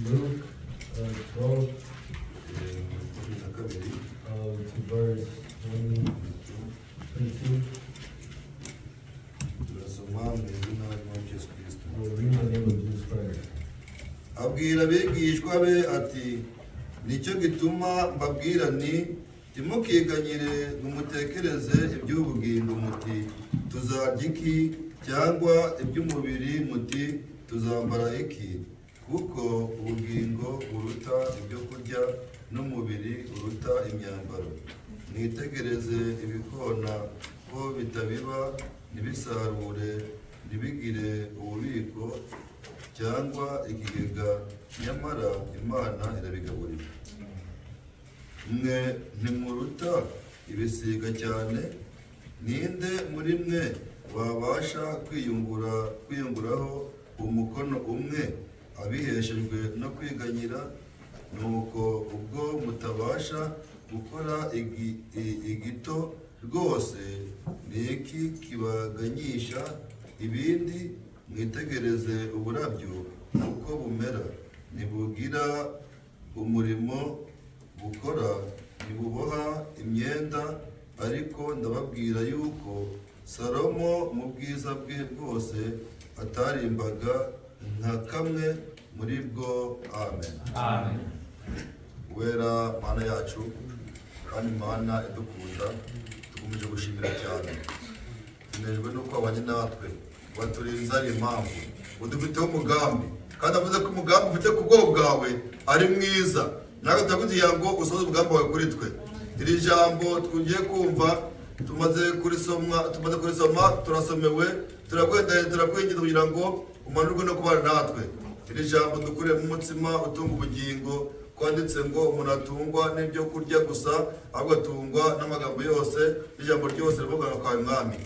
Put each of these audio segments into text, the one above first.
Luke 12 22 to verse 20, 22. Turasoma mu izina ry'Umwami Yesu Kristo. We'll read in the name of Jesus Christ. Abwira abigishwa be ati: "Nicyo gituma mbabwira nti: Ntimukiganyire ngo mutekereze iby'ubugingo muti: 'Tuzarya iki?' cyangwa iby'umubiri muti: 'Tuzambara iki?' Kuko ubugingo buruta ibyo kurya, n'umubiri uruta imyambaro. Mwitegereze ibikona ko bitabiba, ntibisarure, ntibigire ububiko cyangwa ikigega, nyamara Imana irabigaburira. Mwe ntimuruta ibisiga cyane? Ninde muri mwe wabasha kwiyunguraho umukono umwe abiheshejwe no kwiganyira? Nuko ubwo mutabasha gukora igito rwose, ni iki kibaganyisha ibindi? Mwitegereze uburabyo uko bumera: ntibugira umurimo bukora, ntibuboha imyenda, ariko ndababwira yuko Salomo mu bwiza bwe bwose atarimbaga nka kamwe muri bwo. Amen." Amen. Wera Mana yacu kandi Mana idukunda, tukomeje gushimira cyane. Tunejwe nuko wabanye natwe, waturinze. Ari impamvu udufiteho umugambi, kandi avuze ko umugambi ufite ku bwoko bwawe ari mwiza. Natwe turakugira ngo usohoze umugambi wawe kuri twe. Iri jambo tugiye kumva, tumaze kurisoma, turasomewe, turakwendeye, turakwinginze kugira ngo umanurwe no kubana natwe. Iri jambo dukuremo umutsima utunga ubugingo. Kwanditse ngo umuntu atungwa n'ibyo kurya gusa, ahubwo atungwa n'amagambo yose n'ijambo ryose rivuga kwawe. Mwami,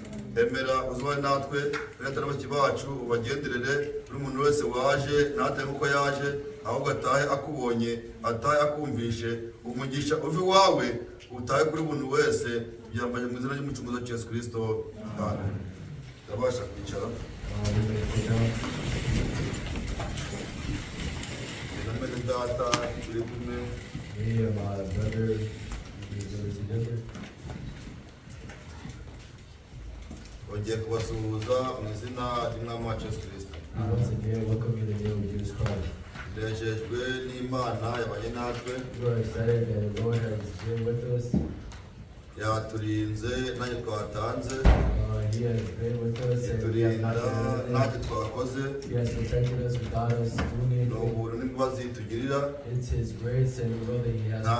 emera uzubane natwe, bene bashiki bacu ubagenderere. Buri muntu wese waje ntatahe nk'uko yaje, ahubwo atahe akubonye, atahe akumvishe. Umugisha uva iwawe utahe kuri buri muntu wese. Byambaye mu izina ry'Umucunguzi wacu Yesu Kirisito, amen. Ndabasha kwicara. We may sit down. Na mwene data turi kumwe. Me and my brother, we go together. Bongeye kubasuhuza mu izina ry'Umwami wacu Yesu Kirisito. We once again welcome you in the name of Jesus Christ. Tunejejwe n'Imana yabanye natwe. We are excited that the Lord has been with us. Yaturinze ntacyo twatanze. He has been with us and we have iturinda not done anything. Ntacyo twakoze. He has protected us without us doing Ni anything. ubuntu n'imbabazi tugirira. It's His grace and the will that He has for us.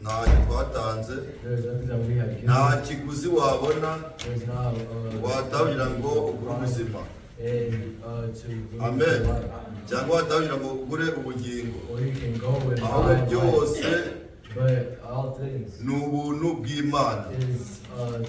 Ntacyo twatanze. There is nothing that we have given. Nta kiguzi wabona There is not wataha ngo ugure ubuzima and to lose Amen. your life. Cyangwa wataha ngo ugure ubugingo, Or you can go and ahubwo buy life. byose But all things ni ubuntu bw'Imana. Is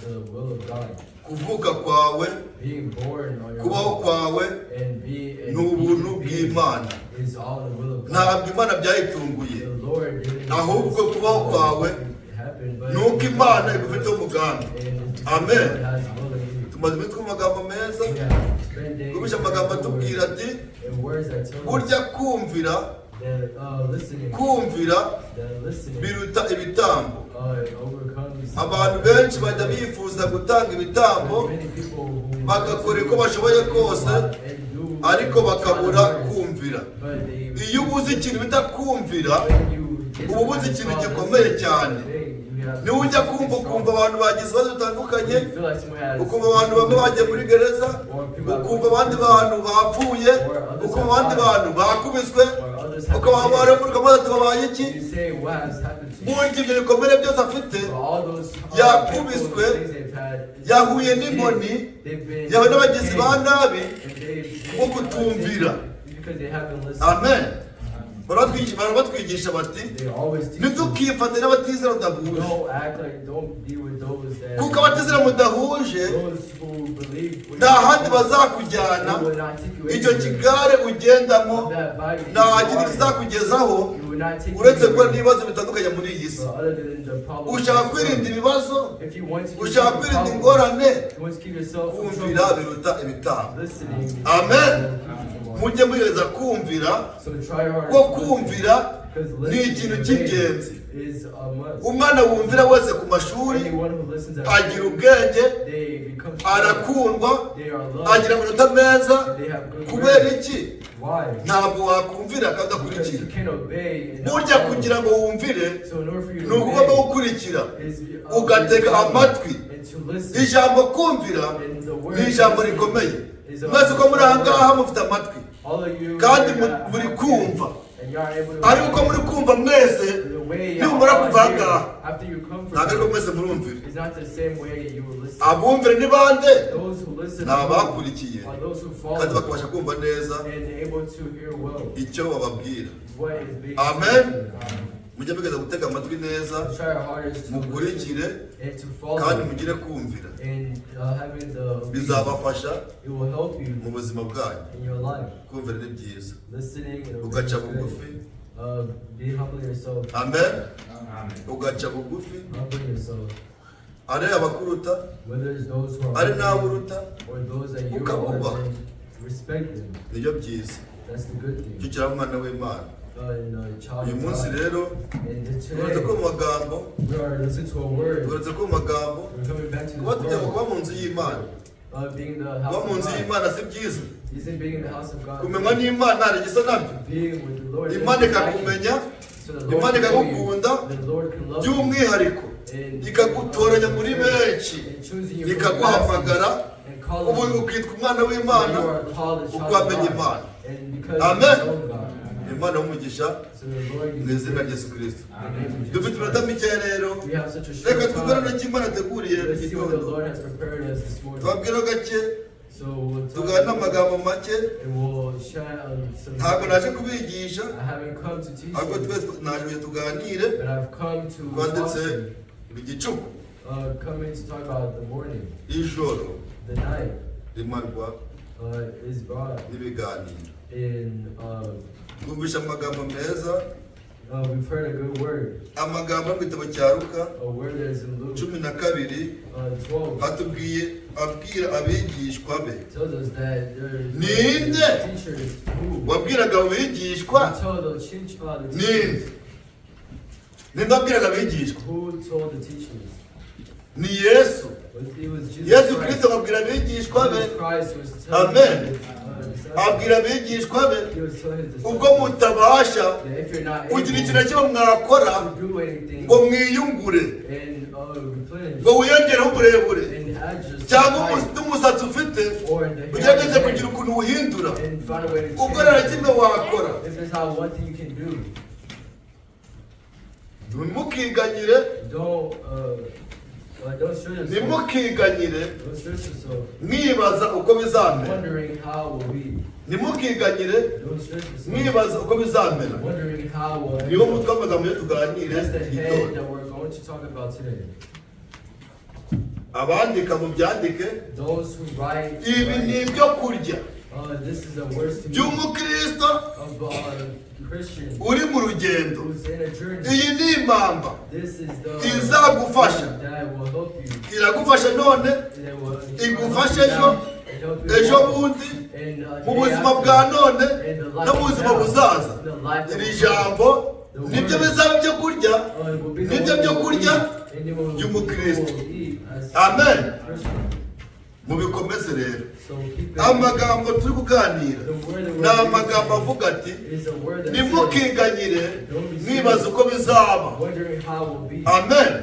the will of God. Kuvuka kwawe, Being born on your kubaho own kwawe and be and ni ubuntu being bw'Imana. Is all the will of God. Ntabwo Imana byayitunguye, The Lord didn't ahubwo just, kubaho kwawe happen, but ni uko Imana igufiteho umugambi. And it's because Amen. God has will in you. Tumaze iminsi twumva amagambo meza. We have spent days Twumvise amagambo atubwira ati and words that tell us burya kumvira that listening, kumvira that listening biruta ibitambo. Overcomes. Abantu benshi bajya bifuza gutanga ibitambo, Many people who bagakora uko bashoboye kose, and do ariko bakabura kumvira. But they Iyo ubuze ikintu bita kumvira, when you get uba ubuze ikintu gikomeye cyane. Niba ujya kumva, ukumva abantu bagize ibibazo bitandukanye, ukumva abantu bamwe bagiye muri gereza, ukumva abandi bantu bapfuye, ukumva abandi bantu bakubiswe, ukaba ukabaza ati: "Babaye iki?" Burya ibyo bikomere byose afite, yakubiswe, yahuye n'inkoni, yahuye n'abagizi ba nabi bwo kutumvira. Amen. Barabatwigisha bati: "Ntitukifate n'abatizera mudahuje, kuko abatizera mudahuje nta handi bazakujyana. Icyo kigare ugendamo nta kindi kizakugezaho uretse guhura n'ibibazo bitandukanye muri iyi si. Ushaka kwirinda ibibazo, ushaka kwirinda ingorane, kumvira biruta ibitambo." Amen. morning. Mujye mugerageza kumvira, So try your hardest ko to listen, kumvira because ni listening ikintu and cy'ingenzi. obeying is a must. Umwana wumvira wese ku mashuri Anyone who listens at agira school, ubwenge, they become smart, arakundwa, they are loved, agira amanota meza. and they have good Kubera grades. iki? Why? Ntabwo wakumvira kandi Because udakurikira. you can't obey and not Burya follow. kugira ngo wumvire So in order for you ni to ukugomba obey gukurikira, is ugatega amatwi. and to listen. Ijambo kumvira And the word ni ijambo listening rikomeye. is a Mwese uko muri aha ngaha mufite amatwi All of you kandi here that muri have kumva. ears, and you are able to Ariko uko muri kumva mwese, the way y'all nimumara are kuva aha here, ngaha, after you come ntabwo ariko from mwese murumvira. it's not the same way you will listen. Abumvira ni bande? Those who listen Ni abakurikiye are those who kandi follow bakabasha kumva neza and able to hear well icyo bababwira. what is being Amen. said to them. Mujye mugeza gutega amatwi neza, Try your hardest to listen mukurikire and to kandi follow mugire kumvira. and having the obedience. Bizabafasha It will help mu you buzima bwanyu. in your life. Kumvira ni byiza, Listening and obeying ugaca is good. bugufi. Be humble yourself. Amen. Ugaca bugufi, Humble yourself. ari abakuruta, Whether it's those who are ari older n'abo than you uruta, or those that you are ukabubaha. older than, respect them. Nibyo byiza. That's the good Icyo thing. kiraba umwana w'Imana. And child Uyu of munsi God. rero And tugarutse ko today mu magambo, we are listening to a word. tugarutse ko mu magambo We're coming back to kuba this tujya word. kuba mu nzu y'Imana. Being the Kuba house mu of nzu God. y'Imana si byiza? Isn't being in the house of God Kumenywa n'Imana hari igisa nabyo? being with the Lord? Imana isn't lacking. ikakumenya, So the Lord Imana can know you. ikagukunda The Lord can love you. by'umwihariko, And ikagutoranya muri benshi, and choosing you from the ikaguhamagara, masses and calling ubu you. ukitwa umwana So w'Imana, you are called the child of ukamenya God. Imana. And because Amen. you know God. Imana y'umugisha So the Lord mu gives izina you rya grace. Yesu Kirisito. In the name of Jesus Dufite iminota Christ. mike rero, We have such a reka short twigane time. n'icyo Imana yateguriye mu Let's see what the gitondo. Lord has prepared us this morning. Tubabwire gake, So we'll talk tuganire amagambo make. and we'll share some. Ntabwo naje kubigisha, I haven't come to teach ahubwo you, twese naje kugira tuganire. but I've come to talk Twanditse to you. igicuku, Coming to talk about the morning, ijoro the night rimarwa is brought n'ibiganiro. in. Twumvishe amagambo meza, We've heard a good word, amagambo yo mu gitabo cya Luka a word that is in Luke 12, 12. atubwiye abwira abigishwa be. Tells us that there is Ninde teachers who wabwiraga abo bigishwa? who told the the Ninde? teachers Ninde wabwiraga abigishwa? who told the teachers. Ni Yesu. It was Jesus Yesu Christ. Kristo ababwira abigishwa be. Jesus Christ was telling Amen. his, disciples. Abwira abigishwa be, He was telling his ubwo disciples mutabasha that if you're not kugira ikintu na able kimwe mwakora to do anything ngo mwiyungure, and replenish ngo wiyongereho uburebure and add yourself cyangwa height n'umusatsi ufite or the hair on ugerageze your kugira head ukuntu uwuhindura, and find a way to ubwo nta na change kimwe wakora. it. If there's not one thing you can do, Ntimukiganyire, don't stress yourself. ntimukiganyire Don't stress yourself. mwibaza uko bizamera. Wondering how will we? Ntimukiganyire Don't stress yourself. mwibaza uko bizamera. Wondering how will. Niwo mutwe w'amagambo yo tuganire That's the head gitondo. that we're going to talk about today. Abandika mubyandike. Those who write, Ibi ni write. ibyo kurya This is a words to me by'umukristo of Christian uri mu rugendo. who's in a journey. Iyi ni impamba This is the izagufasha. that will help you. Iragufasha none, That will igufashe help ejo, you now, and help you ejo tomorrow, bundi, and, mu day buzima after, bwa none and the life no mu buzima now, buzaza. the life that Iri will jambo come. nibyo bizaba ibyo kurya It will be the nibyo one byo that will kurya eat, and it will- by'umukristo. will eat as Amen. Christian. Mubikomeze rero. So keep it. Amagambo turi kuganira The word that we're ni amagambo reading avuga ati is a word that says, ntimukiganyire mwibaza uko bizaba. wondering how it will be. Amen.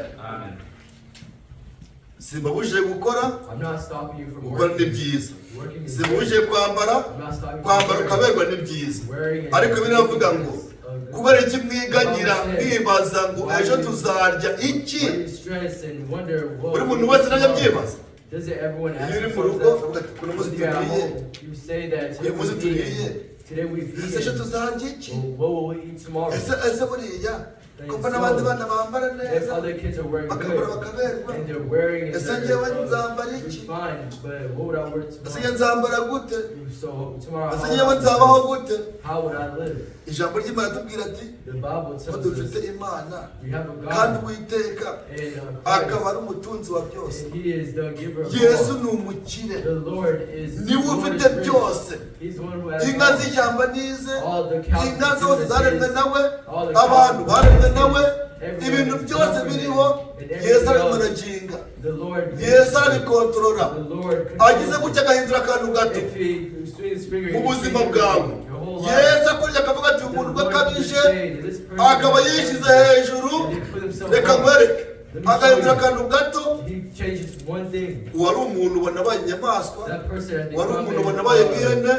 Simbabujije gukora, I'm not stopping you from gukora ni working. byiza. Working is Simbabujije kwambara, I'm not stopping you from kwambara wearing. ukaberwa ni byiza. Wearing and Ariko biravuga ngo is a good- kubera iki mwiganyira mwibaza ngo ejo tuzarya iki? Why you stress and wonder what Buri muntu will wese we najya eat abyibaza. tomorrow? Does it everyone ask Iyo uri mu themselves rugo that? ukavuga ati kuno munsi Whether you're at turiye, home, you say that uyu today munsi we've turiye, eaten. Today we've ese ejo eaten. tuzarya iki? Well, what will we eat tomorrow? Ese ese buriya And Ko mbona abandi so, bana bambara if neza, other kids are wearing bakambara good bakaberwa, and they're wearing it, ese they're, njyewe nzambara iki? fine, but what would I wear Ese tomorrow? njye nzambara gute? So tomorrow, Ese how njyewe would I nzabaho live? gute? How would I live? Ijambo ry'Imana tubwira ati The Bible ko tells dufite us Imana we have a kandi God Uwiteka and akaba Christ, ari umutunzi wa byose. and He is the giver of Yesu all. ni umukire, The Lord is the niwe Lord ufite is rich. byose. He's the one who has Inka all. z'ishyamba nize, All the cows inka zose is zaremwe his. nawe, All the abantu cows baremwe is nawe, his. Everyone ibintu is byose from him. biriho And Yesu everything arabimanaginga, else, the Lord Yesu arabikontorora. The Lord Agize controls gutya agahindura akantu gato it. If he swings his finger, mu he buzima changes bwawe. everything. Your whole life. Yesu akurya akavuga ati The umuntu Lord could akabije say that this person akaba has yishyize everything, hejuru, and he put himself reka up. nkwereke, Let me show agahindura you. akantu gato. He changes one thing. Uwari umuntu ubona abaye inyamaswa, That person had uwari become umuntu ubona abaye nk'ihene,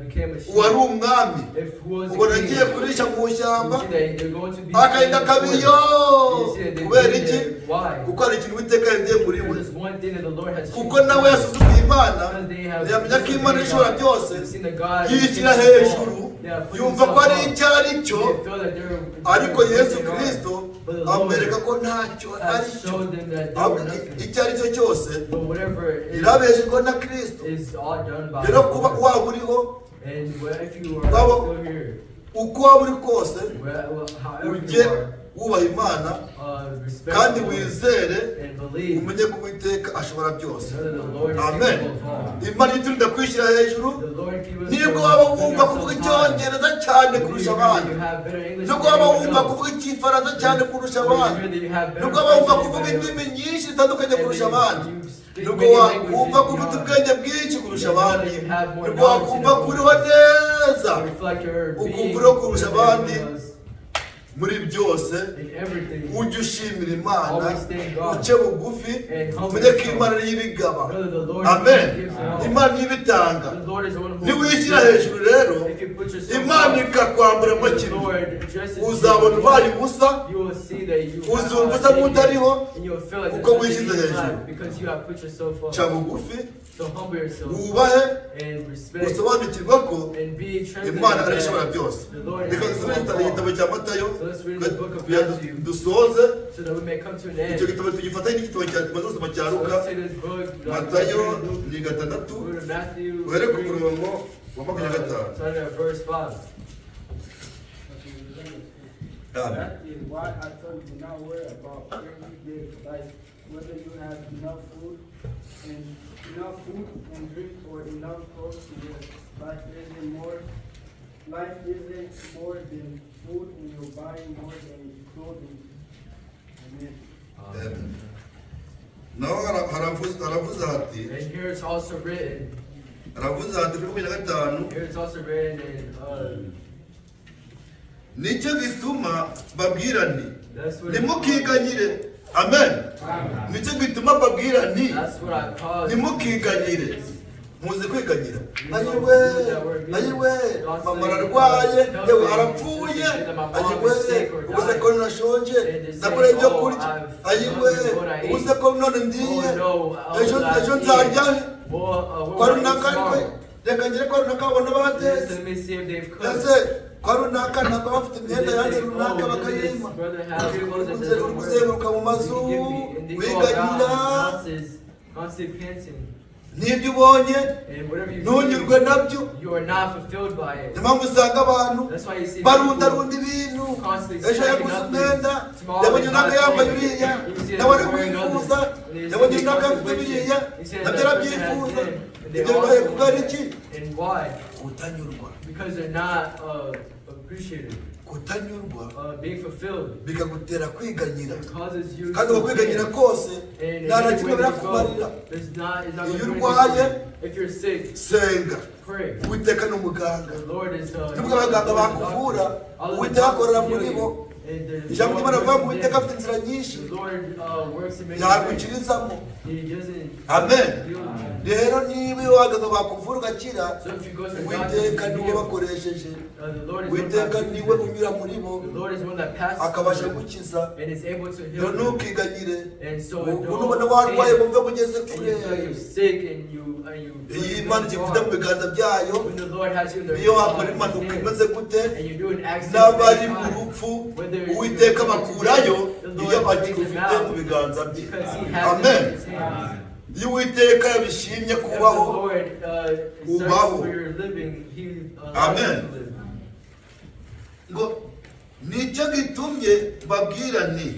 became a sheep. uwari umwami If who was a ubona king, agiye kurisha mu ishyamba, you see that they're going to be agahinda in the kabiyo. forest. You see that they Kubera did iki? that. Why? Kuko hari ikintu Uwiteka yahinduye muri we. Because there's one thing that the Lord has Kuko changed. nawe yasuzuguye Imana, Because they have ntiyamenya ko Imana ishobora byose, They've seen that God is yishyira king of all. hejuru, They have put yumva ko ari themselves up. icyo ari cyo. They feel that they're- Ariko they're Yesu they are. Kristo But the Lord amwereka ko ntacyo has ari cyo, showed them that they ahubwo were nothing. icyo ari cyo cyose But whatever it is, irabeshejwe na Kristo. is all done by Rero the kuba Lord. waba uriho, And if you are waba still here, uko waba uri kose, well, however ujye you are, wubaha Imana respect kandi the Lord wizere, and believe umenye ko Uwiteka ashobora byose. know that the Lord is Amen. capable of all. Imana iturinda kwishyira hejuru. The Lord keep us Nibwo from waba putting wumva kuvuga ourselves high. icyongereza cyane Whether kurusha you hear that abandi, you have better English nubwo than waba anyone wumva else, kuvuga igifaransa cyane kurusha or you abandi, hear that you have better nubwo waba wumva French than kuvuga anybody indimi else, nyinshi zitandukanye and kurusha that abandi, you speak nubwo many wakumva languages ko ufite beyond. ubwenge bwinshi kurusha You know abandi, that you have more nubwo knowledge than wakumva ko everyone uriho neza, else. You feel like you're ukumva being uriho kurusha better than abandi, everyone else muri byose in everything. ujye ushimira Imana, Always thank God. uce bugufi, And humble umenye ko yourself. Imana ariyo ibigaba. Know that the Lord Amen. gives it all. Imana niyo ibitanga. The Lord is the one who Niwishyira hejuru rero, If you put yourself Imana up, ikakwamburamo and the kimwe, Lord dresses you, uzabona ubaye ubusa, you will see that you uzumva have usa nk'utariho, and you'll feel like kuko there's nothing wishyize in your hejuru. life because you have put yourself up. Ca bugufi, So humble yourself wubahe, and respect usobanukirwe ko and be trembling Imana ariyo that ishobora byose. the Lord is Reka dusome capable of all. igitabo cya Matayo, So let's read the book of kugira Matthew dusoze so that we may come to an icyo end. gitabo, tugifatanye n'igitabo cya tumaze gusoma cya So Luka. let's take this book, like, Matayo Luke, ni gatandatu, go to Matthew uhere ku 3, murongo wa 25. starting at verse 5. Amen. That is why I tell you, do not worry about everyday life, whether you have enough food and drink or enough clothes to wear. Life isn't more than food and your body more than clothing. Amen. Amen. Naho haravuze hati, And here it's also written, haravuze hati kuri 25, here it's also written in, nicyo gituma babwira nti that's what ntimukiganyire. Amen. Nicyo gituma babwira nti that's what I call ntimukiganyire. Muzi kwiganyira? Ayiwe, ayiwe, mama ararwaye, yewe arapfuye, ayiwe, ubuze ko nashonje, ndabura ibyo kurya, ayiwe, ubuze ko none ndiye, ejo ejo nzarya he? Kwa runaka, ariko reka ngere kwa runaka babona batetse. Let me see if they've cooked. Ese kwa runaka ntabwo bafite imyenda yanze runaka bakayima. Uri kuzenguruka mu mazu wiganyira, Constantly panting. n'ibyo ubonye And whatever you ntunyurwe see, nabyo. you are not fulfilled by it. Niyo mpamvu usanga abantu That's why you see barundarunda ibintu. people constantly Ejo stacking yaguze up umwenda, things. Tomorrow yabonye they runaka buy yambaye things. uriya, You see that nawe they're wearing arabyifuza, others. And they yabonye see runaka they afite constantly biriya, wishing. You see that nabyo that person has arabyifuza. them, and they Ibyo bibaye also kubera want iki? that. And why? Kutanyurwa. Because they're not appreciated. Kutanyurwa Being fulfilled bikagutera kwiganyira, it causes you kandi to uko kwiganyira pant. kose And nta na in kimwe every way that you birakumarira. go, there's not, it's not Iyo going to do urwaye, anything for you. If you're sick, senga. pray. Uwiteka ni umuganga. The Lord is the Nubwo abaganga bakuvura, All of the Uwiteka akorera doctors muri heal bo. you. And the Ijambo Lord ry'Imana rivuga ngo works in Uwiteka them. afite inzira nyinshi The Lord works in many ways. yagukirizamo. He doesn't Amen. heal you. Rero niba iyo abaganga bakuvura ugakira, So if you go to the doctor, Uwiteka you niwe heal. bakoresheje, The Lord is the one Uwiteka that niwe unyura muri bo The Lord is the one that passes akabasha through them gukiza. and is able to Rero heal them. ntukiganyire. And so Ubu nubona don't warwaye panic. wumve ko ugeze And kure. you feel you're sick and you feel Iyo you're Imana going igufite mu far. biganza byayo, When the Lord has you in the niyo wakora in his impanuka hands, imeze gute, and you do an accident of n'abari any mu kind, rupfu whether Uwiteka abakurayo The iyo Lord brings them abagifite mu out biganza bye. because He has Amen. them in His hands. Iyo Uwiteka yabishimye If the kubaho, Lord ubaho. searches for your living, He allows you Amen. to live. Ngo nicyo gitumye mbabwira nti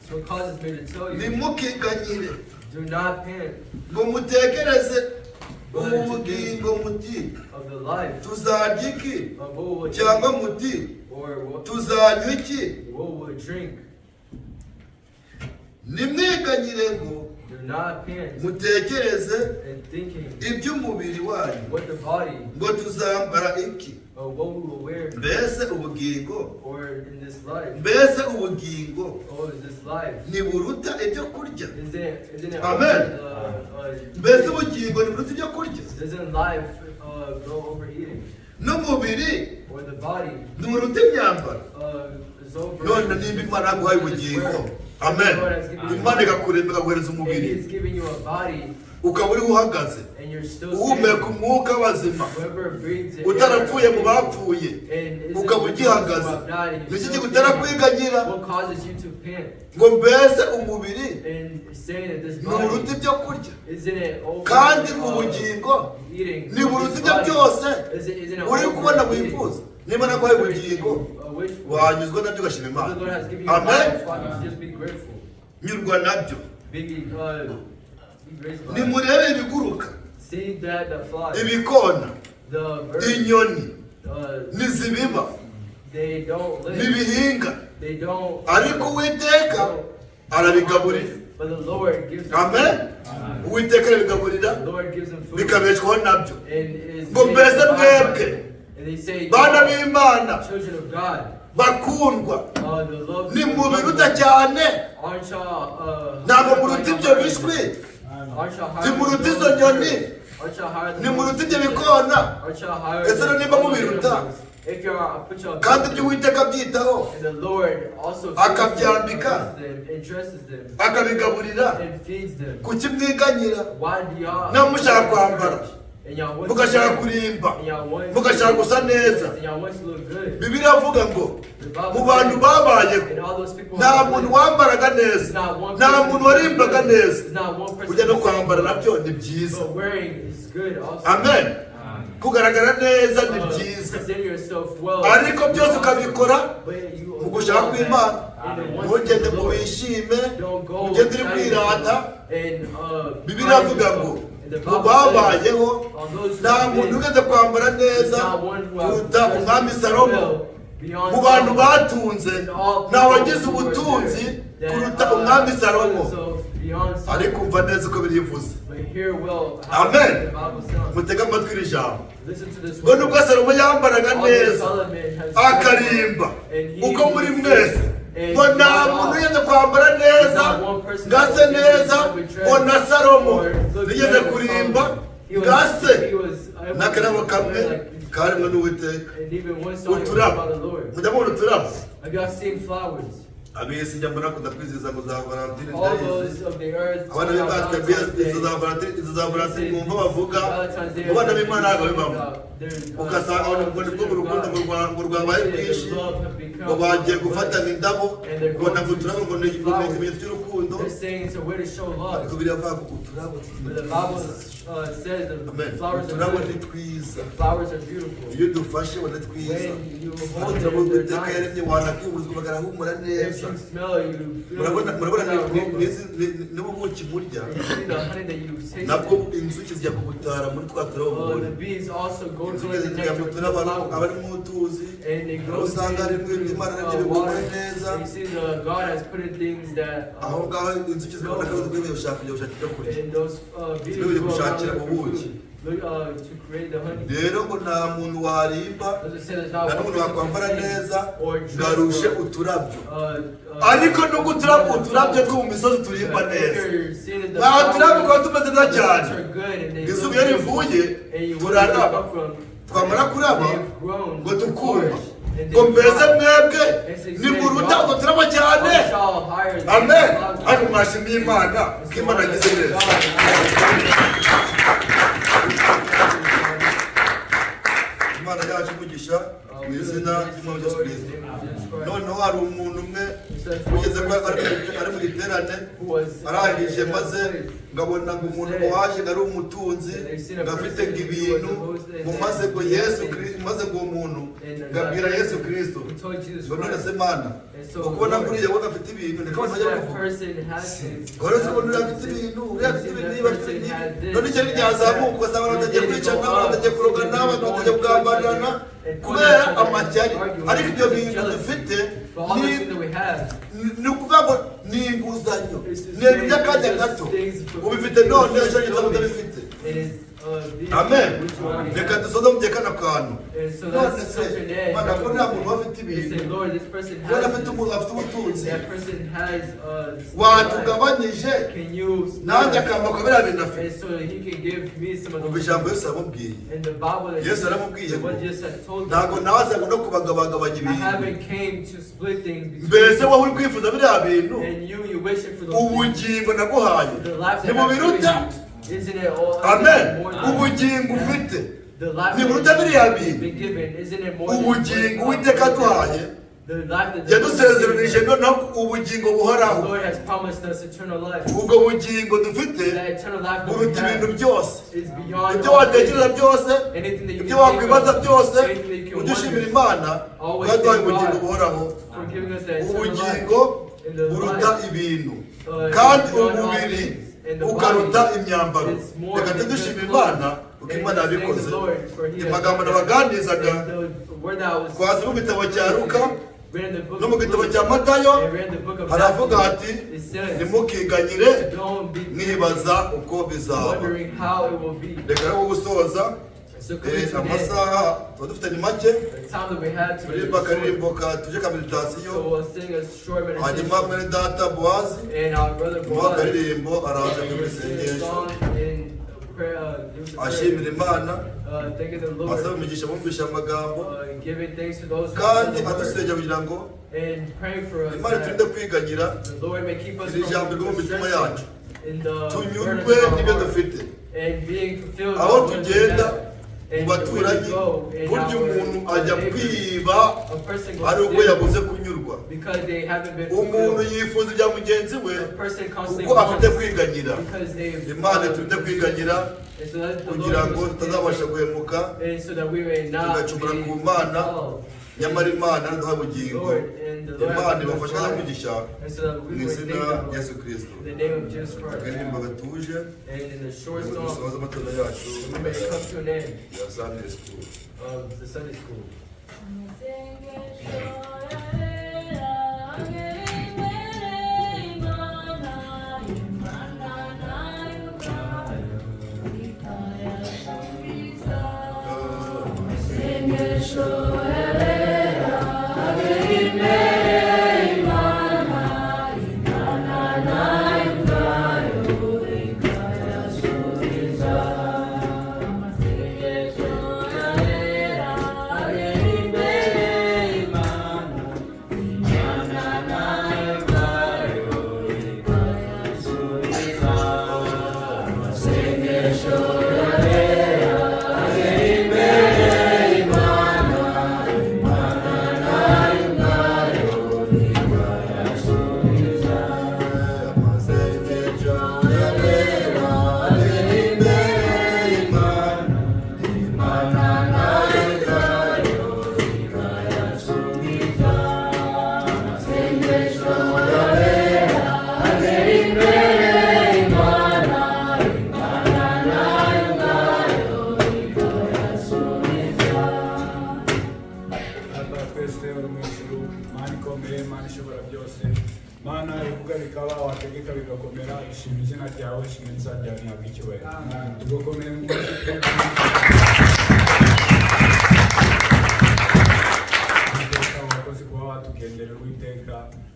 So it causes me to tell you, ntimukiganyire do not pant ngo mutekereze ubu bugingo muti of the life tuzarya iki, of what we will cyangwa eat muti or what, tuzanywa iki. what we will drink. Nimwiganyire ngo Do not pant mutekereze and thinking iby'umubiri wanyu what the body ngo tuzambara iki. or what we will wear Mbese ubugingo, or in this life. mbese ubugingo Oh, is this life? ntiburuta ibyo kurya? Isn't it Amen. Mbese ubugingo ntiburuta ibyo kurya? Doesn't life go over eating? N'umubiri Or the body nturuta imyambaro? is over None nimba Imana yaguhaye ubugingo, amen, Imana ikakurema, ikaguhereza And umubiri, He's giving you a body ukaba uriho uhagaze, and you're still uhumeka standing. umwuka w'abazima, Whoever breathes the utarapfuye mu air bapfuye, and isn't ukaba with those who ugihagaze, have died and you're niki still kigutera standing, kwiganyira what causes you to pant ngo mbese umubiri and saying that this nturuta body ibyo kurya, isn't it over kandi ubugingo eating? ntiburuta This ibyo body, byose isn't it uri over kubona eating? wifuza? Niba naguhaye ubugingo, Wish for. wanyuzwa nabyo ugashima The Imana. Lord has given you a Amen. body, so you just be grateful. Nyurwa nabyo. Be grateful. By it. Nimurebe ibiguruka, See that the flies, ibikona, the birds, inyoni, ntizibiba, they don't live. ntibihinga, They don't. ariko Uwiteka arabigaburira. But the Lord gives them Amen. food. Uwiteka arabigaburira, The Lord gives them food. bikabeshwaho nabyo. And is Ngo mbese mwebwe, And they say, bana b'Imana children of God, bakundwa, the love nimubiruta cyane. Aren't y'all, Ntabwo muruta ibyo bishwi, aren't y'all higher ntimuruta than izo those nyoni, birds? Aren't y'all higher than ntimuruta those ibyo fishes? bikona. Aren't y'all higher Ese than niba those mubiruta, animals? If y'all put y'all kandi ibyo Uwiteka abyitaho, and the Lord also feeds them, akabyambika, them and dresses them akabigaburira, and feeds them. kuki mwiganyira Why do y'all Niba mushaka kwambara, and y'all want to mugashaka wear, kurimba, and y'all want to mugashaka gusa neza? and y'all want to look good? Bibiliya avuga ngo The Bible mu bantu says, babayeho and all those people nta have muntu lived, wambaraga neza, there's not one nta person muntu who warimbaga good. neza. There's not one person Kujya no who kwambara sang. nabyo ni byiza. But wearing is good also. Amen. Kugaragara neza ni byiza, Present yourself well. ariko byose ukabikora But you mu gushaka kw'Imana. In the one Ntugende of the ngo Lord. wishime, Don't go ugende uri excited kwirata. and, Bibiliya avuga ngo And the mu Bible babayeho says, on those who nta have muntu been, ugeze kwambara neza there's not one who have kuruta dressed umwami Salomo. well beyond Mu bantu Solomon. batunze And all nta people wagize who were ubutunzi there that, kuruta umwami Salomo. themselves beyond Solomon. Ariko umva neza uko birivuze. But hear well how Amen. the Bible sounds. Mutege amatwi iri jambo. Listen to this Ngo word. nubwo Salomo yambaraga All this neza Solomon has akarimba and he uko muri mwese, and ngo nta not muntu all. ugeze kwambara neza Not one person ngo ase that neza was ngo na Salomo or looked yigeze better than kurimba Solomon. He ngo was- ase he was able n'akarabo to kamwe wear like- karemwe n'Uwiteka. And even one song was Uturabo, about the Lord. mujya mubona uturabo. Have y'all seen flowers? Ab'isi njya mbona akunda kwizihiza ngo za Valentine All Days. those of the earth. Abana b'Imana twebwe izo za Valentine, izo za Valentine mwumva bavuga, mu bana b'Imana ntabwo bibamo. Ugasanga abantu ngo nibwo mu rukundo ngo ngo rwabaye rwinshi, ngo bagiye gufatana indabo, ngo ntabwo uturabo ngo ni ngo ni ikimenyetso cy'urukundo. They're saying it's a way to show love. Ariko biravuga ngo uturabo But the Bible says the Amen. flowers are Uturabo good. ni twiza. Flowers are beautiful. Iyo dufashe ubona twiza. When you Hano hold uturabo them, they're Uwiteka nice. yaremye wanakwihumuriza ukagarahumura If neza. you smell it, you feel Murabona, murabona that aroma. n'ubu buki murya, And you see the honey that you've tasted. nabwo inzuki zijya kubutara muri twa turabo mubona. The bees also go to Inzuki the zijya nectar mu from the turabo aba flowers. arimo utuzi, And they aho go usanga harimo into Imana yaremye bihumura water. neza. And you see the God has put in things that Aho ngaho inzuki zikabona ko zikwiye gushaka kujya gushaka ibyo kurya, and those bees Zikwiye go around gushakira looking for ubuki. food, to create the honey. Rero ngo nta muntu warimba, Does it say there's not nta one n'umuntu person wakwambara can sing neza or dress ngo arushe well, uturabyo. Ariko nubwo uturabyo two mu misozi turimba but if neza, you're seeing that the nta turabyo flowers twaba tumeze neza cyane, are good and they izuba look iyo good, rivuye and you wonder where they turaraba, come from, twamara kuraba they've grown ngo to tukuma flourish, and ngo they mbese thrive. mwebwe nimuruta utwo turabo cyane. Aren't y'all higher than Amen. the flowers? Ariko mwashimiye Imana ko Imana yagize neza. Imana yacu umugisha. Mu izina ry'Umwami Yesu Kristo. Noneho hari umuntu umwe ugeze ko ari mu giterane, arangije maze ngabona ngo umuntu waje ngo ari umutunzi, ngo afite ngo ibintu, ngo maze ngo Yesu Kristo, maze ngo uwo muntu ngabwira Yesu Kristo ngo none se Mana, ngo kubona kuriya we afite ibintu, niko abantu bajya bavuga ngo rero se ubona uriya afite ibintu, uriya afite ibintu, niba afite ibintu, none ishyari ryazamuka ugasanga abantu batangiye kwicana, abantu batangiye kurogana, abantu batangiye kugambanirana kubera amashyari. Ariko ibyo bintu dufite ni ukuvuga ngo ni inguzanyo, ni ibintu by'akanya gato, ubifite none ejo neza utabifite. Amen. Reka dusoze mu gihe kano kantu. None se Mana, ko nta muntu uba afite ibintu, kubona afite ubutunzi, watugabanyije nanjye akamaro ka biriya bintu afite. Umva ijambo Yesu aramubwiye. Yesu aramubwiye ngo ntabwo naza ngo no kubagabagabanya ibintu. Mbese wowe uri kwifuza biriya bintu, ubugingo naguhaye ntibubiruta? Amen. Ubugingo ufite ntiburuta biriya bintu? Ubugingo Uwiteka aduhaye yadusezeranije noneho ubugingo buhoraho. Ubwo bugingo dufite buruta ibintu byose, ibyo watekereza byose, ibyo wakwibaza byose. Udushimira Imana ko yaduhaye ubugingo buhoraho. Ubugingo buruta ibintu, kandi umubiri ukaruta imyambaro. Reka tudushimire Imana kuko Imana yabikoze. Amagambo nabaganirizaga twazi mu gitabo cya Luka no mu gitabo cya Matayo, haravuga hati ntimukiganyire mwibaza uko bizaba. Reka rero gusoza, amasaha tuba dufite ni make, turirimba akaririmbo ka tuje ka meditasiyo, hanyuma mwene data Bowazi muha akaririmbo araza muri isengesho ashimira Imana, asaba imigisha bumvisha amagambo, kandi adusengera kugira ngo Imana iturinde kwiganyira, iri jambo ryo mu mitima yacu, tunyurwe n'ibyo dufite. Aho tugenda mu baturanyi, burya umuntu ajya kwiba ari uko yabuze kunyurwa. Umuntu yifuza ibya mugenzi we kuko afite kwiganyira. Imana iturinde kwiganyira kugira ngo tutazabasha guhemuka tugacumura ku Mana, nyamara Imana iduha ubugingo. Imana ibafasha kugisha mu izina rya Yesu Kristo. Akaririmbo gatuje dusoza amatora yacu ya Sunday School.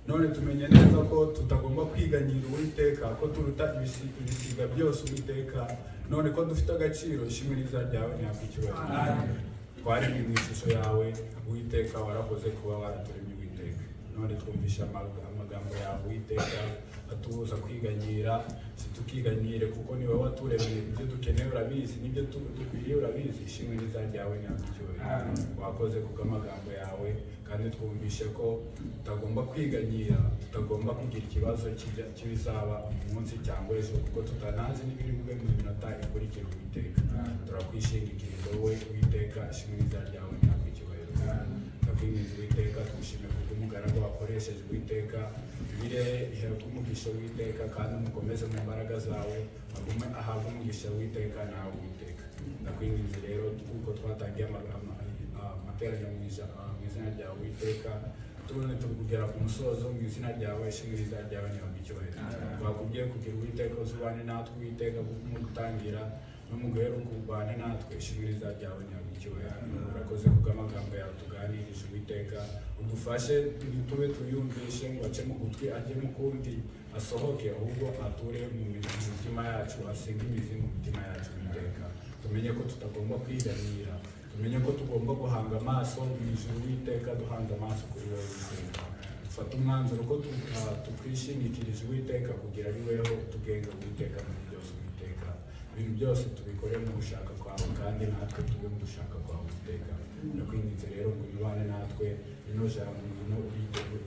None tumenye neza ko tutagomba kwiganyira Uwiteka, ko turuta ibisiga byose Uwiteka. None ko dufite agaciro, ishimwe ryawe ntabwo icyubahiro. Twaremwe mu ishusho yawe Uwiteka, warakoze kuba waraturemye Uwiteka. None twumvisha amagambo yawe Uwiteka atubuza kwiganyira. Situkiganyire kuko ni wowe waturemeye, ibyo dukeneye urabizi, n'ibyo dukwiriye urabizi. Ishimwe n'iza ryawe ntabwo icyubahiro. Wakoze kubw'amagambo yawe, kandi twumvishe ko tutagomba kwiganyira, tutagomba kugira ikibazo cy'ibizaba uyu munsi cyangwa ejo, kuko tutanazi n'ibiri bube mu minota ikurikira. Uwiteka, turakwishingikiriza wowe Uwiteka. Ishimwe n'iza ryawe ntabwo icyubahiro. Ndakwinginze Uwiteka, twishime kubw'umugaragu wakoresheje Uwiteka. Ibirere ihabwe umugisha Uwiteka, kandi umukomeze mu mbaraga zawe, agume ahabwe umugisha Uwiteka nawe Uwiteka. Ndakwinginze rero, kuko twatangiye amateraniro mu izina ryawe Uwiteka, tubone turi kugera ku musozo mu izina ryawe. Ishimwe n'iza ryawe ntihabwe icyubahiro. Twakubwiye kugira Uwiteka uzubane natwe Uwiteka, mu gutangira no mu guheruka ubane natwe. Ishimwe n'iza ryawe ntihabwe icyubahiro. Urakoze kubw'amagambo yawe tuganirije Uwiteka. Udufashe tube tuyumvishe ngo ace mu gutwi ajye mu kundi asohoke, ahubwo ature mu mitima yacu, asinge imizi mu mitima yacu Uwiteka. Tumenye ko tutagomba kwiganyira, tumenye ko tugomba guhanga amaso mu ijuru Uwiteka, duhanze amaso kuri wowe Uwiteka. Dufate umwanzuro ko tukwishingikirije Uwiteka, kugira ari weho utugenga Uwiteka muri byose Uwiteka. Ibintu byose tubikore mu gushaka kwawe, kandi natwe tube mu gushaka kwawe Uwiteka. Ndakwinginze rero ngo ubane natwe, rino jambo ngwino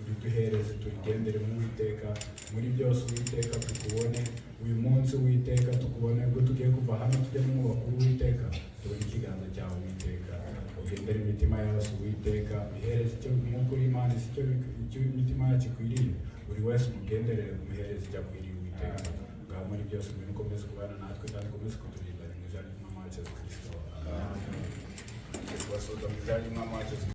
uriduhereze, turigendere mu Uwiteka muri byose Uwiteka. Tukubone uyu munsi Uwiteka, tukubone ubwo tugiye kuva hano tujya no mu bakuru Uwiteka, tubone ikiganza cyawe Uwiteka. Ugendere imitima yose Uwiteka, ihereze icyo nk'uko uri Imana izi icyo imitima yacu ikwiriye. Buri wese umugenderere, umuhereze icyo akwiriye Uwiteka. Ngaho muri byose ngwino ukomeze kubana natwe kandi ukomeze kuturinda, mu izina ry'Umwami wacu Yesu Kristo. Amen. Kubasuhuza mu izina ry'Umwami wacu Yesu.